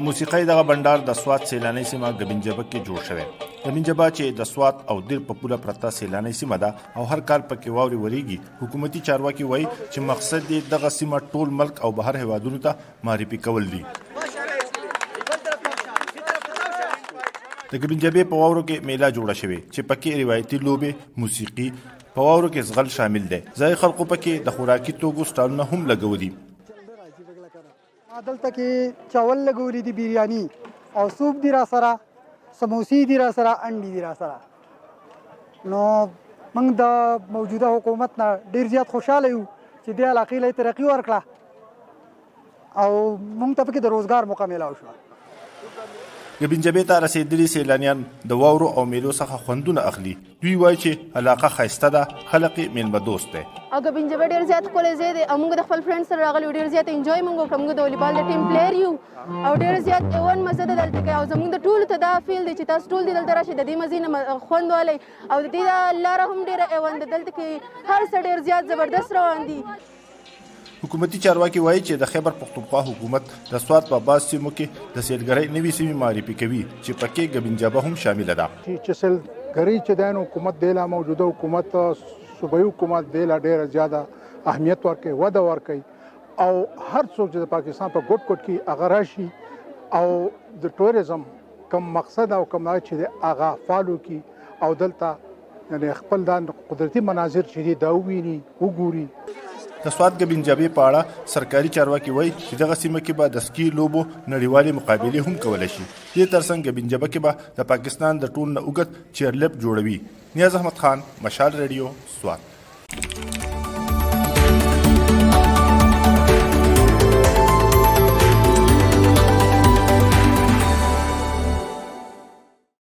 موسیقۍ دغه بنډار د سوات سیلاني سیمه ګبینجبه کې جوړ شوی. ګبینجبه چې د سوات او دیر په پوله پرته سیلاني سیمه ده او هر کال پکې واورې وریږي، حکومتي چارواکي وایي چې مقصد یې دغه سیمه ټول ملک او بهر هیوادونو ته معرفي کول دي. د ګبینجبې په واورو کې میله جوړه شوې چې پکې روایتي لوبې، موسیقي، په واورو کې زغل شامل دی. ځایي خلکو پکې د خوراکي توکو سټالونه هم لګولي. ما دلته کې چاول لګولي دي، بریاني او سوپ دي راسره، سموسې دي راسره، انډي دي راسره. نو موږ د موجوده حکومت نه ډیر زیات خوشاله یو چې دې علاقې له ترقي ورکړه او موږ ته پکې د روزګار موقع میلاو شوه. ګبینجبې ته رسېدلي سیلانیان د واورو او میلو څخه خوندونه اخلي. دوی وایي چې علاقه ښایسته ده، خلک یې میلمه دوست دی. او ګبینجبه ډیر زیات ښکلی ځای دی او موږ د خپل فرند سره راغلي یو، ډیر زیات انجوای موږ وکړه. موږ د والیبال د ټیم پلیر یو او ډیر زیات ایون مزه ده دلته کې، او زموږ د ټولو ته دا فیل دی چې تاسو ټول دې دلته راشئ، د دې مزې نه خوند والی، او د دې لاره هم ډیره ایون ده. دلته کې هر څه ډیر زیات زبردست روان دي. حکومتي چارواکي وایي چې د خیبر پښتونخوا حکومت د سوات په بعض سیمو کې د سیلګرۍ نوې سیمې معرفي کوي چې پکې ګبینجابه هم شامله ده. چې سیلګرۍ چې دی نو حکومت دی لا، موجوده حکومت، صوبایي حکومت دی لا ډیره زیاته اهمیت ورکوي، وده ورکوي، او هر څوک چې د پاکستان په ګوټ ګوټ کې هغه راشي او د ټوریزم کوم مقصد او کوم چې هغه فالو کی او دلته یعنی خپل دا قدرتي مناظر چې دي دا وویني، وګوري. د سوات ګبینجابې په اړه سرکاري چارواکي وایي چې دغه سیمه کې به د سکي لوبو نړیوالې مقابلې هم کولی شي. دې ترڅنګ ګبینجبه کې به د پاکستان د ټول نه اوږد چیئرلفټ جوړوي. نیاز احمد خان، مشال ریډیو، سوات.